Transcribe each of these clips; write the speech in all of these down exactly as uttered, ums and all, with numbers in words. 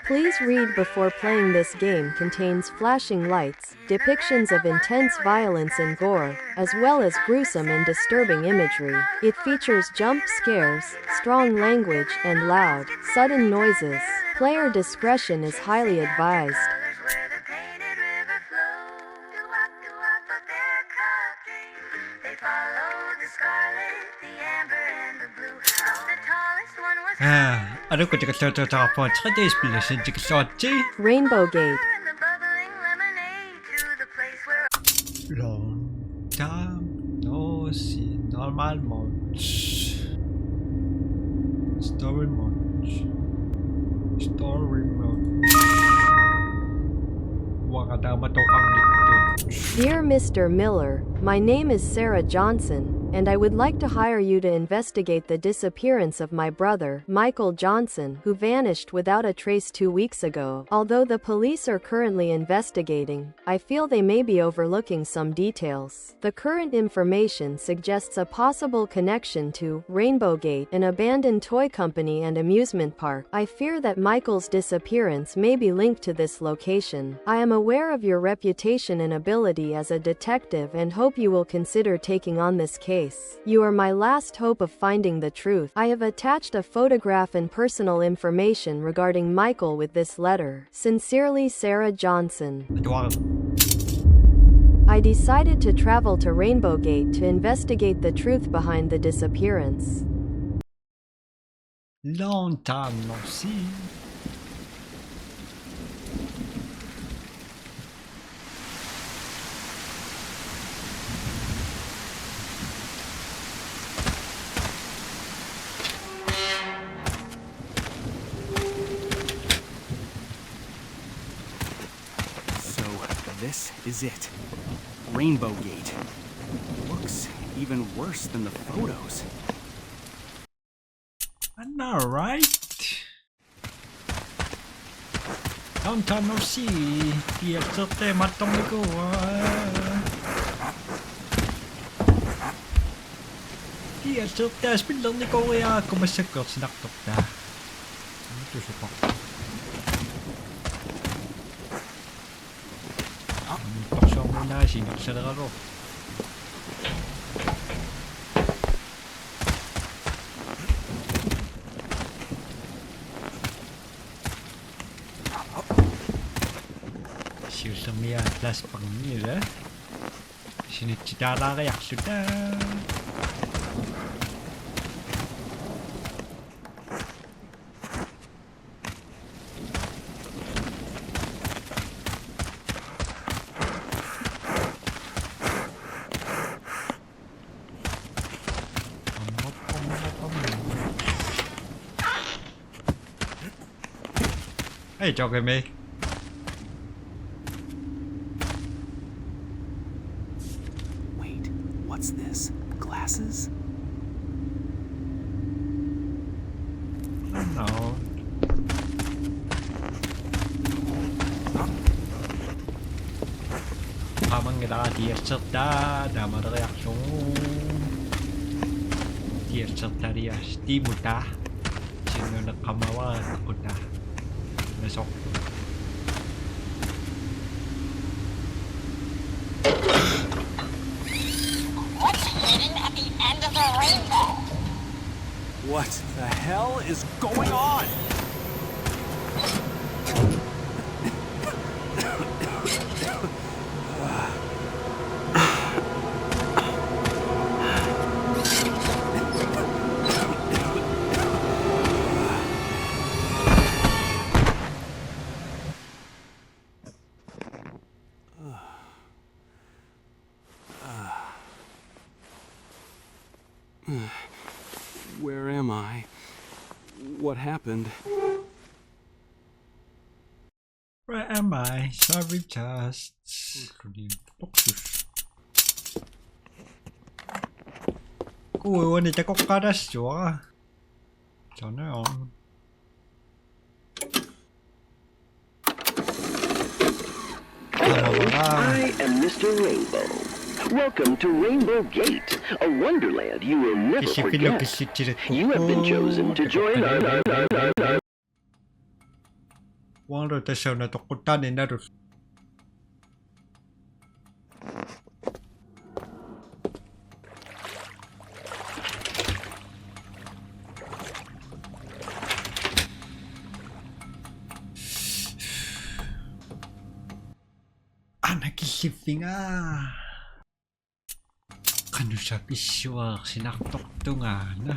Please read before playing. This game contains flashing lights, depictions of intense violence and gore, as well as gruesome and disturbing imagery. It features jump scares, strong language, and loud, sudden noises. Player discretion is highly advised. Aa, alukkut tikilluartuutaqarpunga tre D-spillissi tikilluaritsi. Rainbow Gate. Long time no see. Normal mode. Story mode. Story mode. Uanga taamatoqarnittut. Dear Mister Miller, my name is Sarah Johnson, and I would like to hire you to investigate the disappearance of my brother, Michael Johnson, who vanished without a trace two weeks ago. Although the police are currently investigating, I feel they may be overlooking some details. The current information suggests a possible connection to Rainbow Gate, an abandoned toy company and amusement park. I fear that Michael's disappearance may be linked to this location. I am aware of your reputation and ability as a detective and hope you will consider taking on this case. You are my last hope of finding the truth. I have attached a photograph and personal information regarding Michael with this letter. Sincerely, Sarah Johnson. Atuaruk. I decided to travel to Rainbow Gate to investigate the truth behind the disappearance. Long time no see. So, this is it. Rainbow Gate. Looks even worse than the photos. I know, right? Long time no see. Tiasertaq mattornikuuvoq. Tiasertaq spillernikuuvoq, massakkut ersinartortaa. Tusupa. Torsuarmunaasinik saleralu. Siullermik atlas pangniula. Sinitsitaalaariarluta. Hey, talking to me. Wait, what's this? Glasses? I don't know. Qaamanngilara tiasertaa taamaleriarlugu. Tiasertalias timuta. Sinnuneqamavara quta. Nasoq. What's hidden at the end of the rainbow? What the hell is going on? Where am I? What happened? Where am I? Sorry, just. Kuuani takoqqaalaassuara. Turn it on. Hello, I am Mister Rainbow. Welcome to Rainbow Gate, a wonderland you will never forget. You have been chosen to join our Uanga tassa una toqquttaani nalu. Aana killiffiga. Qanoq sapissuarsinartortungaana.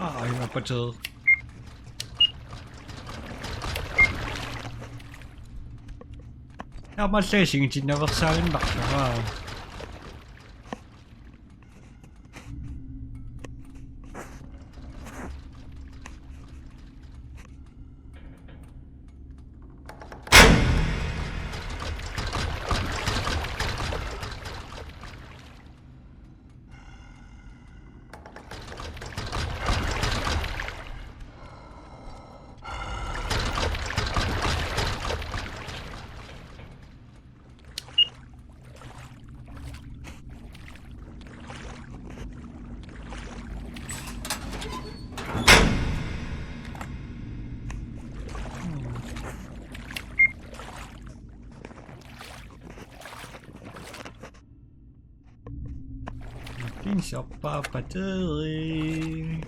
Aa, ima pateer. Aamma assigiinngitsinnaveersaaginnarpara. Kinserpaa pateeri.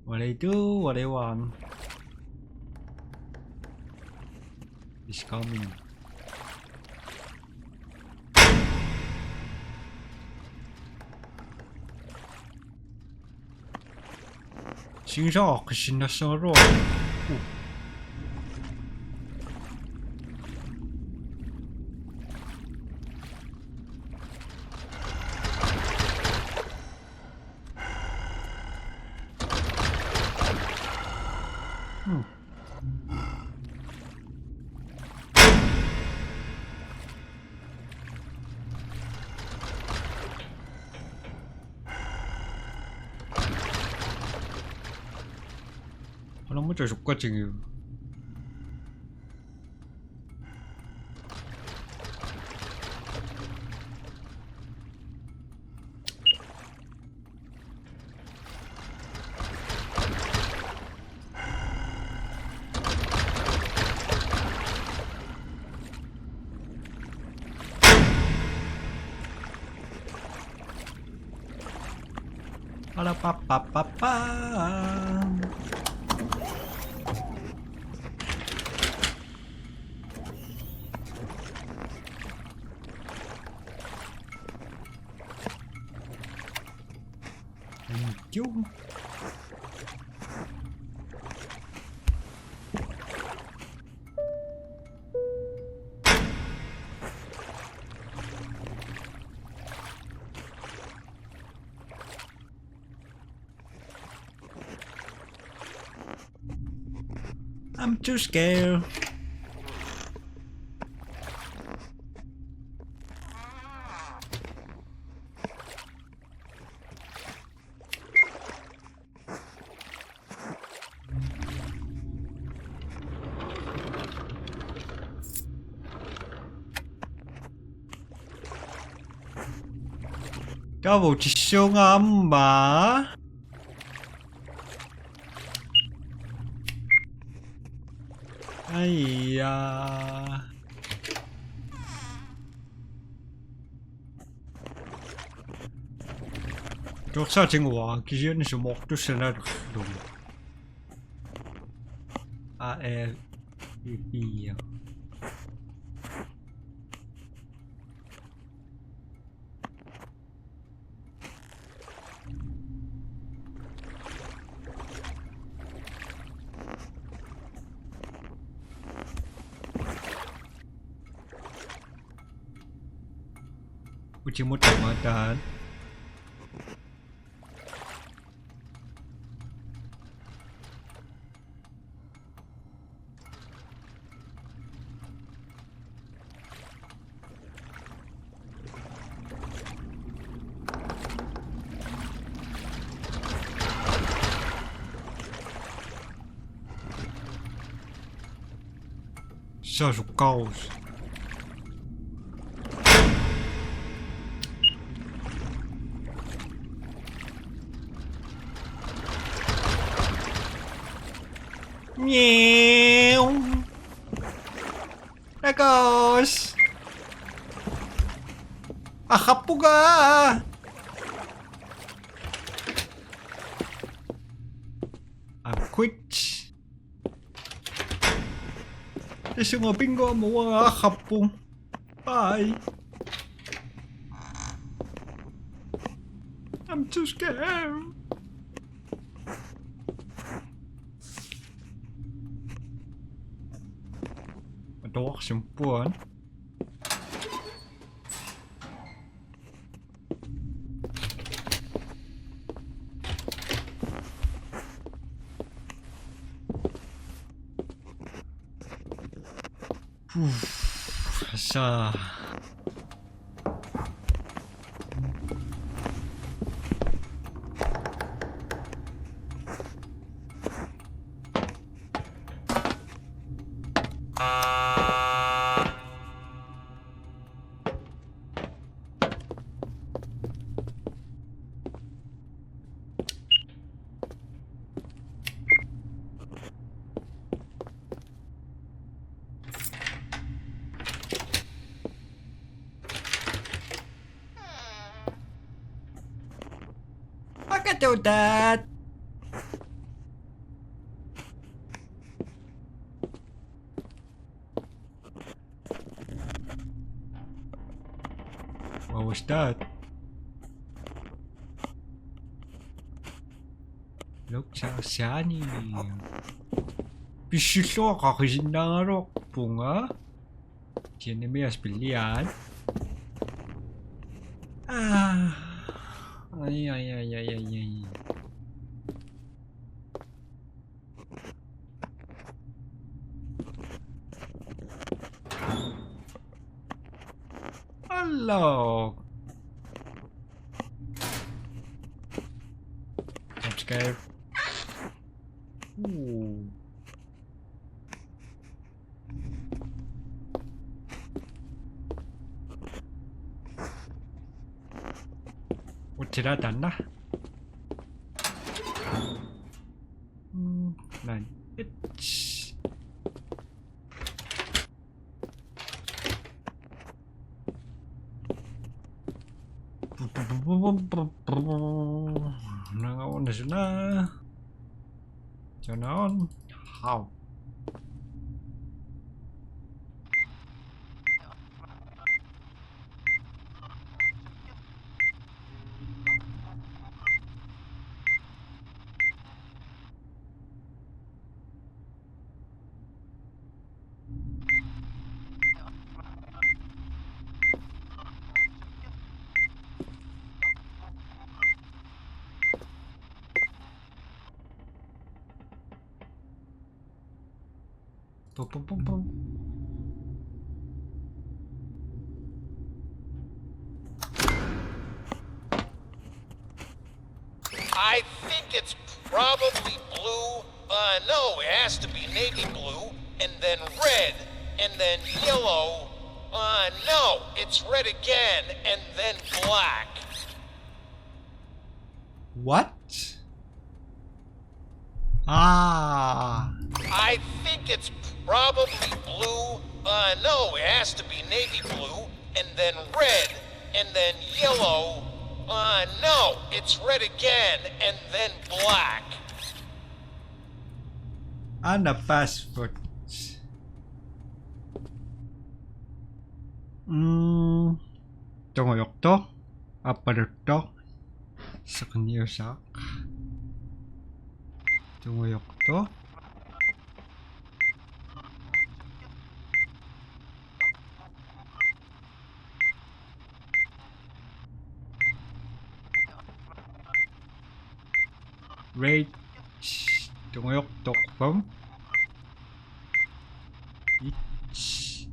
What I do, what I want. Is coming. Singisara qissinnassaagaluarpoq. Uh. Hmm. Qanormita sukkatigiuk? Ala pa pa pa pa. Thank you. I'm too scared. Taava utissuunga aamma. Aija. Tuorsaatinngua kisianni sumoortussanalu. A R I P. Utimut tamataan. Sasukaus. Miau. Takos. Aqappunga. I quit. Tassunga pingo amuanga aqappunga. Bye. I'm too scared. Door simpuan. Puh, sa. I can do that. What was that? Look, sa-, sani. Pissilluaqaqisinnaagaluarpunga. Tianimi aspilliaat. Ah. Ai, ai, ai. Hello. Let's go. Ooh. Utsiratanna. Mm, nine. It's Nanga una suna. Turn on. How? Pum, pum, pum, pum. I think it's probably blue. Uh, no, it has to be navy blue, and then red, and then yellow. Uh, no, it's red again, and then black. What? Ah. I think it's probably blue. Uh, no, it has to be navy blue, and then red, and then yellow. Uh, no, it's red again, and then black. Ana passport. Mm. Tungujortoq. Appaluttoq. Seqinniusaaq. Tungujortoq. Rage tungujortoq, bum. Its.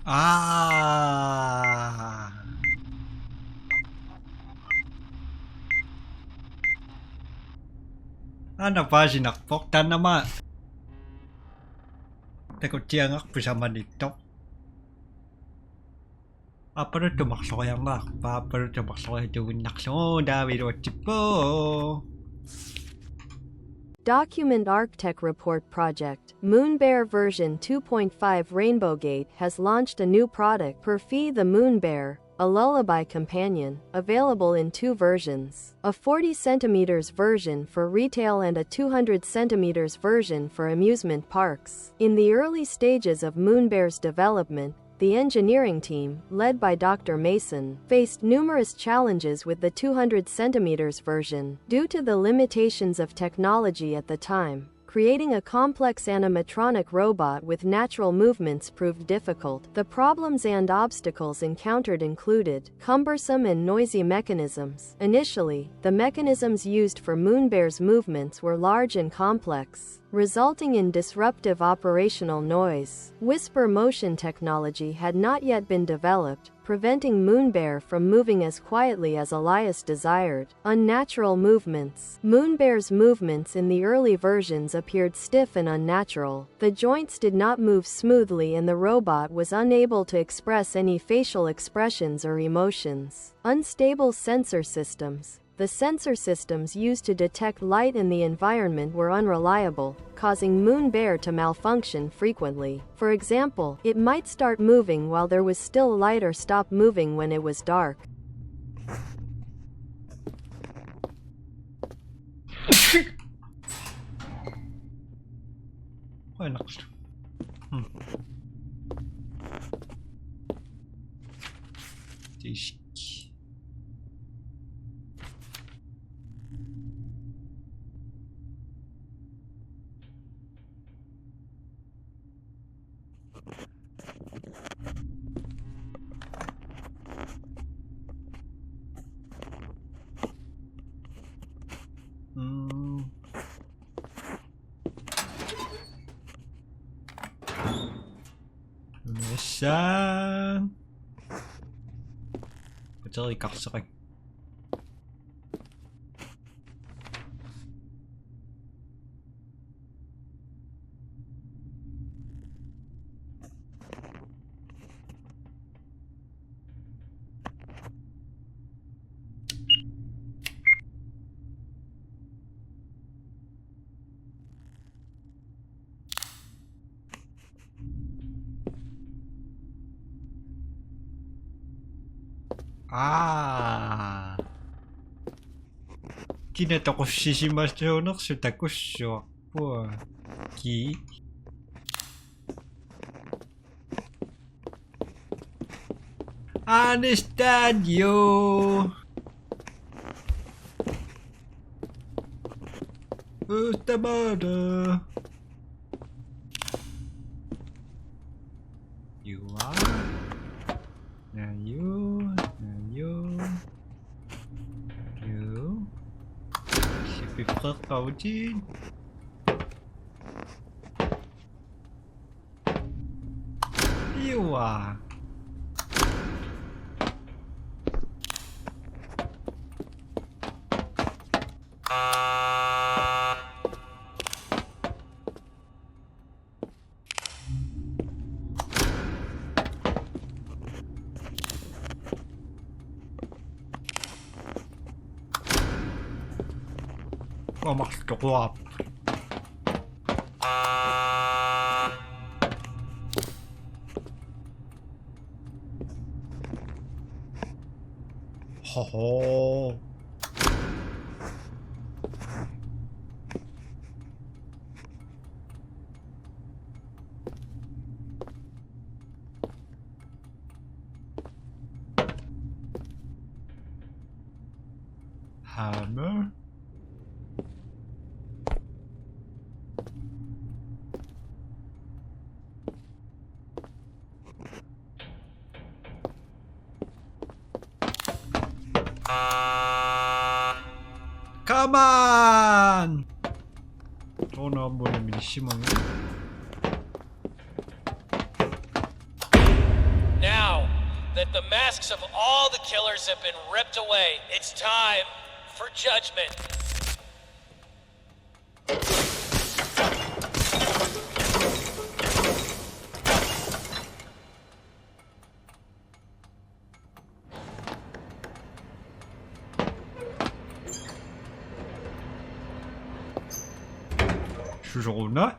Aa. Aana paasinarpoq taanna aamma. Takutsiagarput samaniittoq. Aappaluttoq marloriarneq, aappaluttoq marloriartuinnarlugu taava iluatsippoq. Document Arctech Report Project. Moonbear version two point five Rainbow Gate has launched a new product, Perfi the Moonbear, a lullaby companion, available in two versions. A forty centimeters version for retail and a two hundred centimeters version for amusement parks. In the early stages of Moonbear's development, the engineering team, led by Doctor Mason, faced numerous challenges with the two hundred centimeters version due to the limitations of technology at the time. Creating a complex animatronic robot with natural movements proved difficult. The problems and obstacles encountered included cumbersome and noisy mechanisms. Initially, the mechanisms used for Moonbear's movements were large and complex, resulting in disruptive operational noise. Whisper motion technology had not yet been developed, preventing Moonbear from moving as quietly as Elias desired. Unnatural movements. Moonbear's movements in the early versions appeared stiff and unnatural. The joints did not move smoothly and the robot was unable to express any facial expressions or emotions. Unstable sensor systems. The sensor systems used to detect light in the environment were unreliable, causing Moonbear to malfunction frequently. For example, it might start moving while there was still light or stop moving when it was dark. Quite nice. Hmm. Dish. Mm. Massa. Batterikarseqak. Aa. Kina toqussimasuunersoq takussuarput. Ki. Understand you. Who's the mother? You are. Now you. Now you. You. Should be first origin. Iwa. Amartoquarput. Hoho. Hammer. Come on! Soorunami inissimanngilanga. Now that the masks of all the killers have been ripped away, it's time for judgment. Susoq una.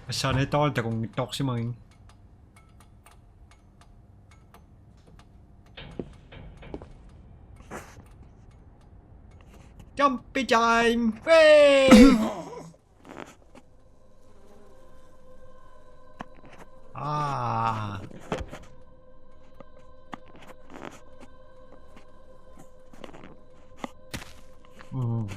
Assaanittoq takunngitsoorsimagiga. Jumpy time! Hey! Ah. Mm.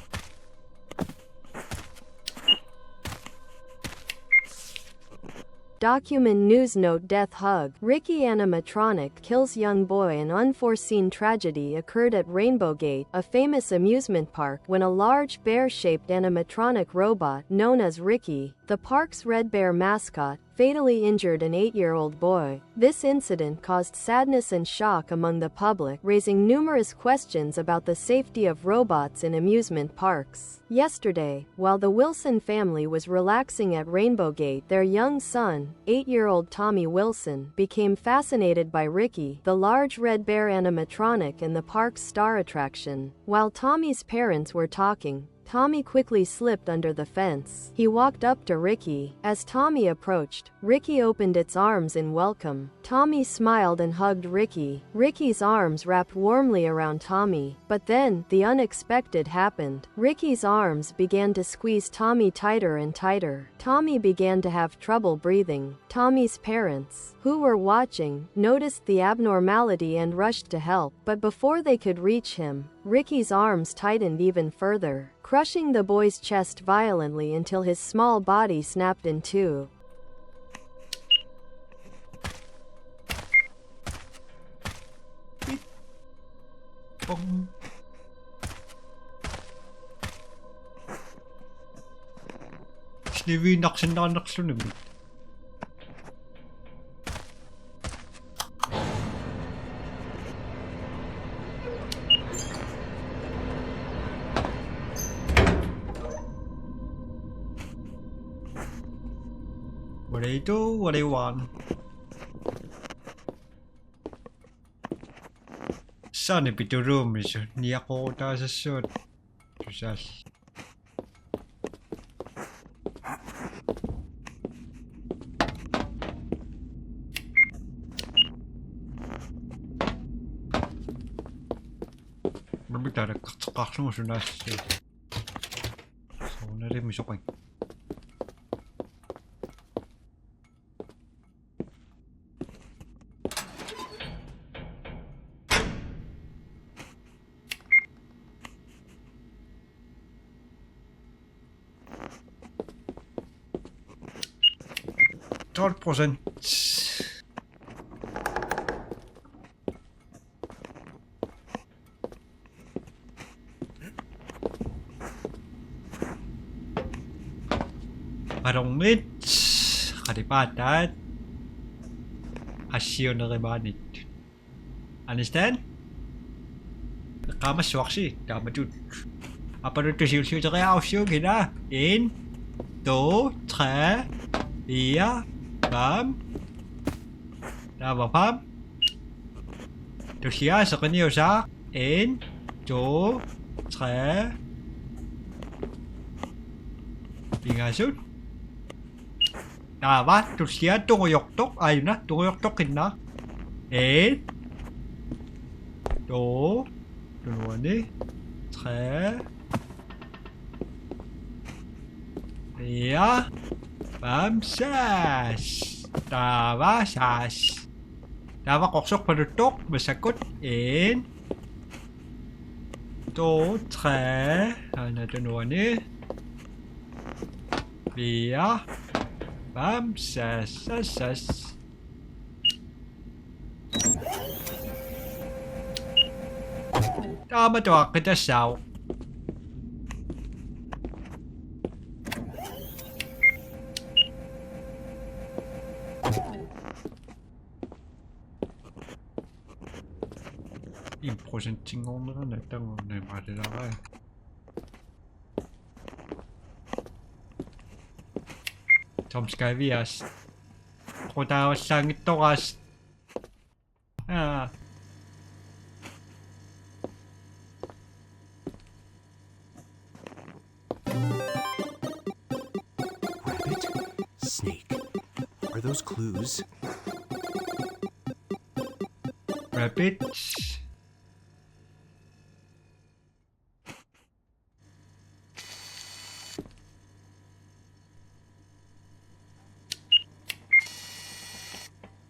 Document news note: Death hug. Ricky animatronic kills young boy. An unforeseen tragedy occurred at Rainbow Gate, a famous amusement park, when a large bear-shaped animatronic robot known as Ricky, the park's Red Bear mascot, fatally injured an eight-year-old boy. This incident caused sadness and shock among the public, raising numerous questions about the safety of robots in amusement parks. Yesterday, while the Wilson family was relaxing at Rainbow Gate, their young son, eight-year-old Tommy Wilson, became fascinated by Ricky, the large red bear animatronic and the park's star attraction. While Tommy's parents were talking, Tommy quickly slipped under the fence. He walked up to Ricky. As Tommy approached, Ricky opened its arms in welcome. Tommy smiled and hugged Ricky. Ricky's arms wrapped warmly around Tommy. But then, the unexpected happened. Ricky's arms began to squeeze Tommy tighter and tighter. Tommy began to have trouble breathing. Tommy's parents, who were watching, noticed the abnormality and rushed to help. But before they could reach him, Ricky's arms tightened even further, crushing the boy's chest violently until his small body snapped in two. Pong. Sniviinnarsinnaanerlunimi. What do you do? What do you want? Sani pituluumisu niaqorutaasassuat. Tusal. Mamik tarakkarteqqaarlugu sunaassuugut. Soorunalimi soqanngilaq. Tolv procent. Qalornit, qalipaataat, assiunerimaanit. Understand? Eqqaamassuarsi taamatut. Appaluttut siulliuteriarussiuk ila. En, to, tre, fire, fem. Taava fem. Tullia seqiniusaaq. En, to, tre. Pingasut. Taava tullia tungujortoq, aajuna tungujortoqqinnaq. En, to, tunuani, tre, fire, fem, seks. Taava seks. Taava qorsorpaluttoq massakkut. En, to, tre, aana tunuani. Fire, fem, seks, seks, seks. Aamma tuaqqi tassaavoq. En procentinngornerani tamanna imaalilarai. Tom Skavias. Qutaavallaanngittoraas. Aa. Rabbit? Snake. Are those clues? Rabbit.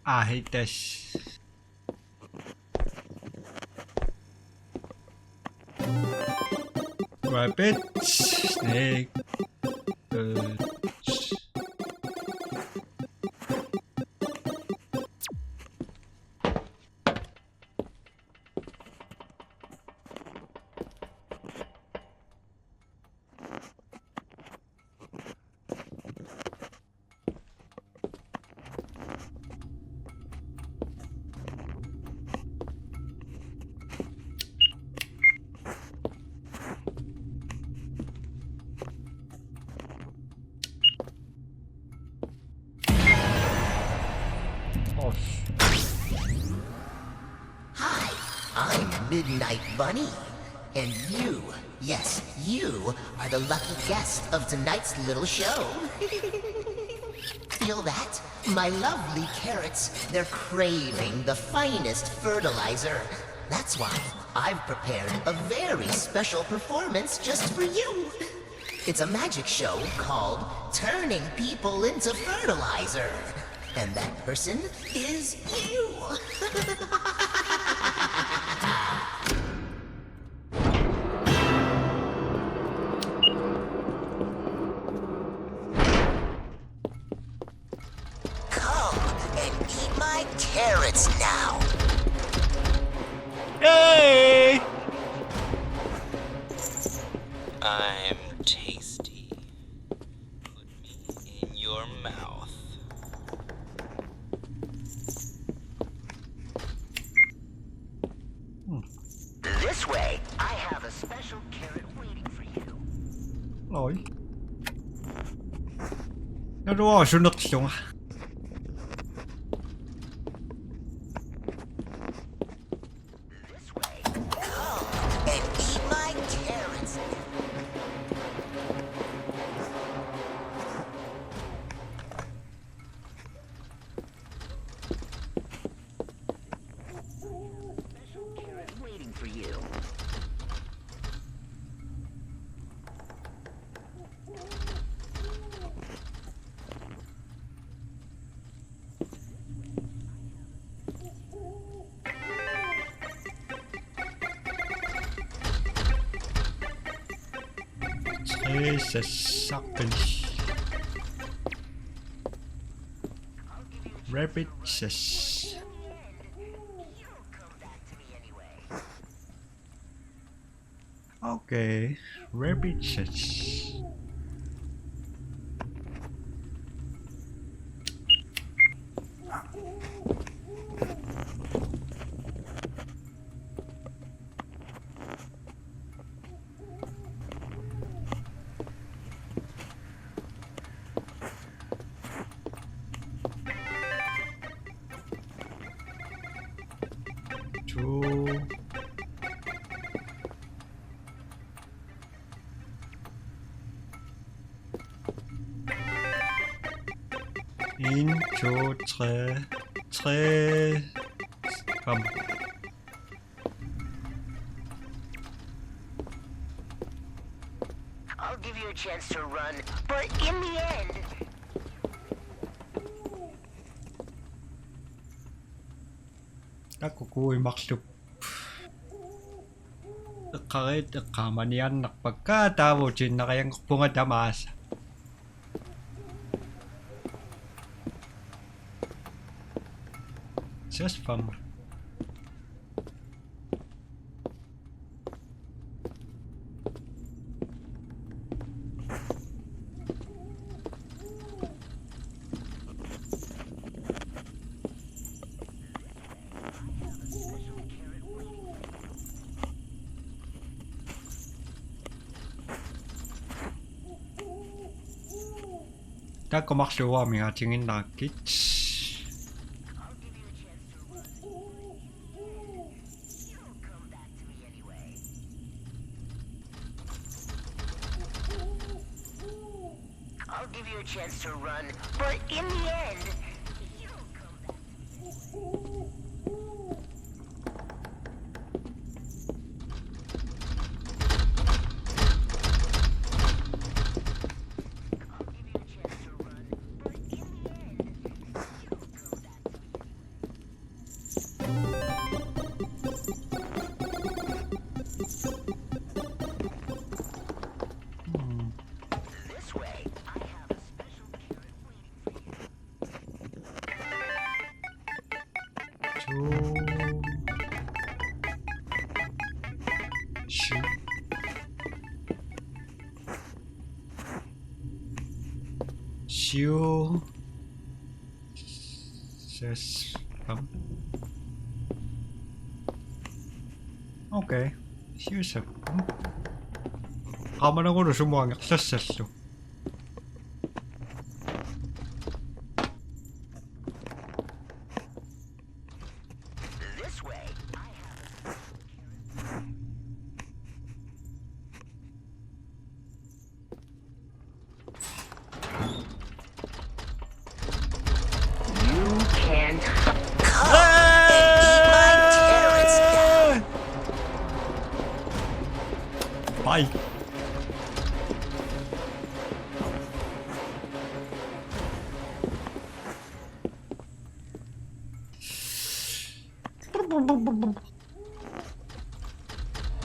I hate this. Rabbit, snake, birds. Oh, sh- Hi, I'm Midnight Bunny, and you, yes, you are the lucky guest of tonight's little show. Feel that? My lovely carrots, they're craving the finest fertilizer. That's why I've prepared a very special performance just for you. It's a magic show called Turning People into Fertilizer. And that person is you. Come and eat my carrots now. Yay! I'm tasty. Put me in your mouth. Hmm. This way, I have a special carrot waiting for you. Oi. Naluara sunerlunga. This way. Come and eat my carrots. Special carrot waiting for you. Tre sassarpani. Rabbit sass. Okay, rabbit sass. Two. En, to, tre, tre, fem. I'll give you a chance to run, but in the end, Takukkui marluk. Eqqarit eqqaamaniannarpakka taavutiinnarianngorpunga tamaasa. Just fem. Taakku marluk uanga amigaatiginnarakkit. I'll give you a chance to run, but in the end, you'll come back to me. Siu. Siu. Siu. Ses. Pam. Okay. Siu sappam. Qamanagulu sumut angerlassallugu. You can't come and eat my carrots now. Bye.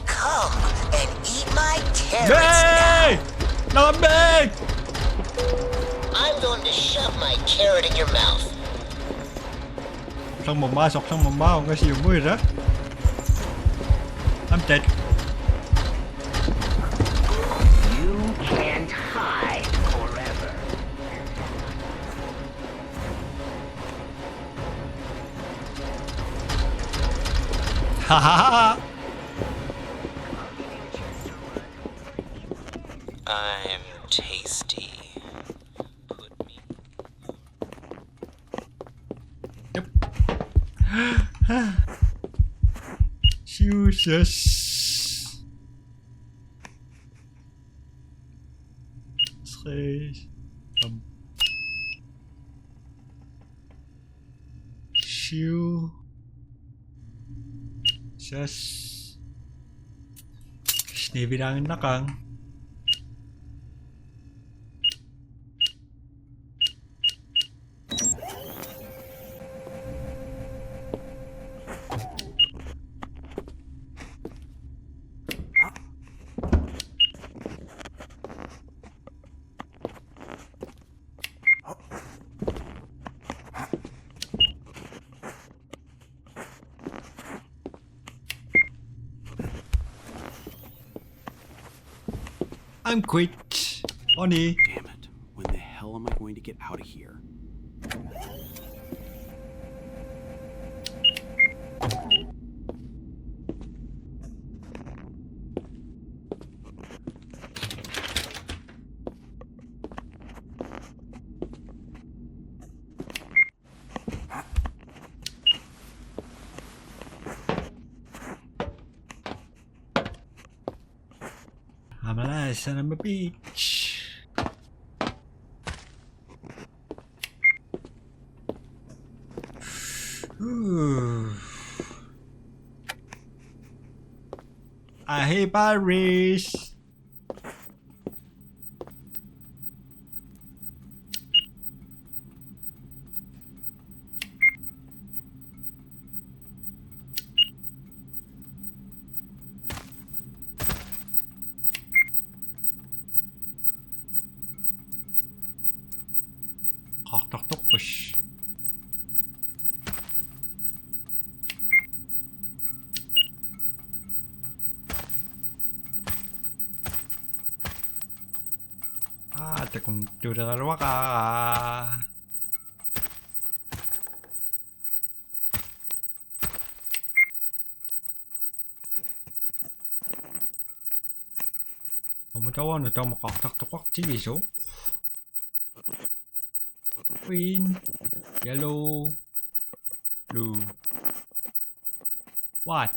Come and eat my carrots now. Hey! Not me! I'm going to shove my carrot in your mouth. Soqarmat maa, soqarmat maa, ungasiumuira. I'm dead. You can't hide forever. Ha ha ha! I'm tasty. Put me. Yep. Siu ses. Tre. Bam. Siu. Ses. Sneviraannaqaanga. I'm quit. Oni. Damn it. When the hell am I going to get out of here? I'm alive, son of a bitch. Ooh. I hate pirates. Qaartartorpassi. Aa, takunnga tuleraluaqaaq. Aamma taava una taama qaartartoqartigisoq. Green, yellow, blue. What?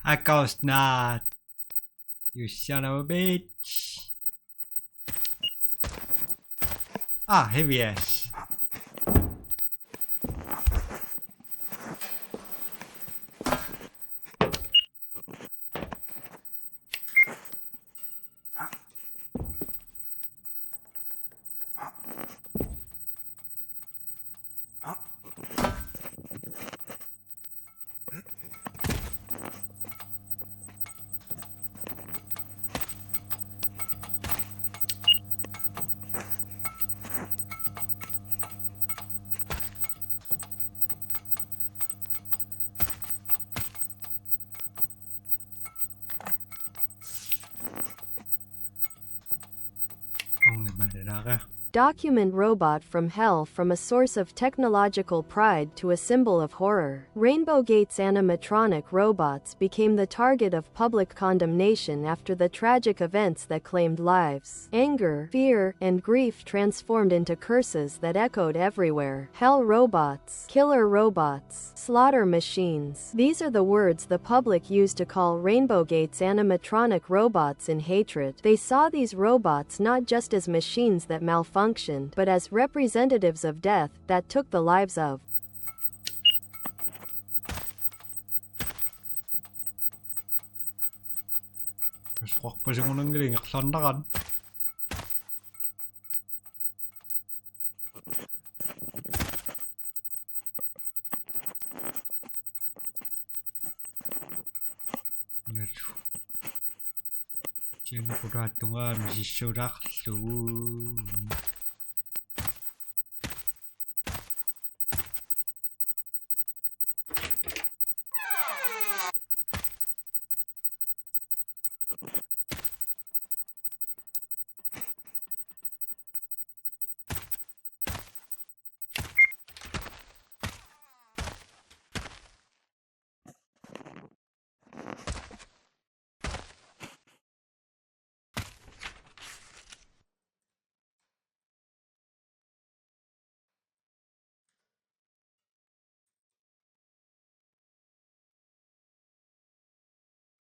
Akosnat. You son of a bitch. Ah, heavy ass. Document robot from hell, from a source of technological pride to a symbol of horror. Rainbow Gate's animatronic robots became the target of public condemnation after the tragic events that claimed lives. Anger, fear, and grief transformed into curses that echoed everywhere. Hell robots, killer robots, slaughter machines. These are the words the public used to call Rainbow Gate's animatronic robots in hatred. They saw these robots not just as machines that malfunctioned, but as representatives of death that took the lives of Nalu. Tianngukulaattunga misissuulaarlugu.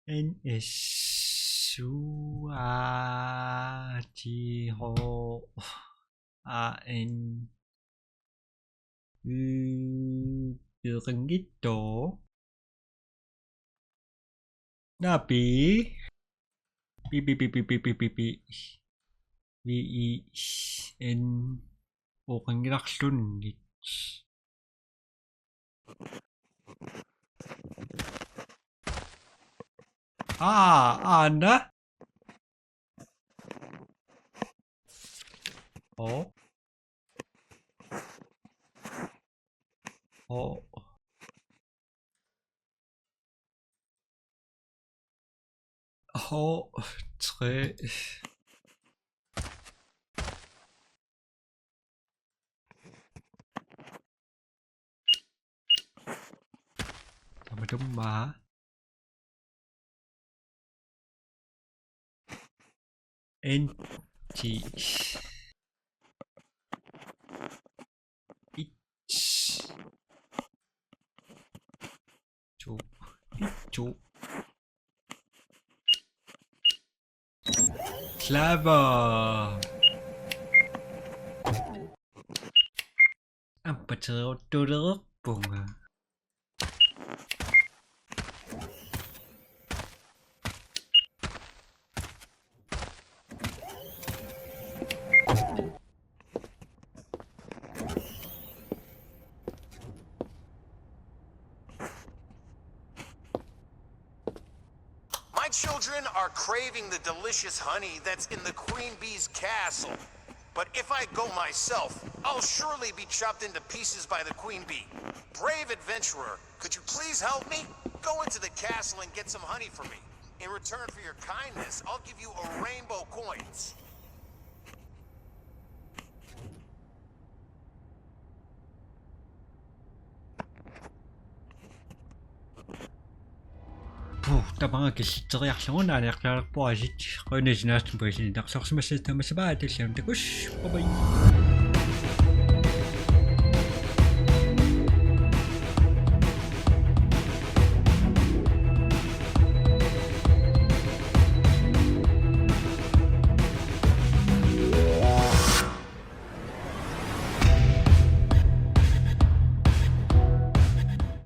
N S U A T H A N U P R N G T O. Napi. Pi, pi, pi. V E N. Oqanngilaq lunnit. Aa, aana. Oh. Oh. Oh, tre. Tamatuma. N T. Each. Two. Two. Clever. Ampateeruttulerpunga. Mic Children are craving the delicious honey that's in the queen bee's castle. But if I go myself, I'll surely be chopped into pieces by the queen bee. Brave adventurer, could you please help me? Go into the castle and get some honey for me. In return for your kindness, I'll give you a rainbow coins. Puh, tamanna killitseriarlugu naaniartalerpoq asit. Qujanaq sinaastumik paasiniartorsimassatta, tamassi baaj, tallimanut takuss. Bye bye.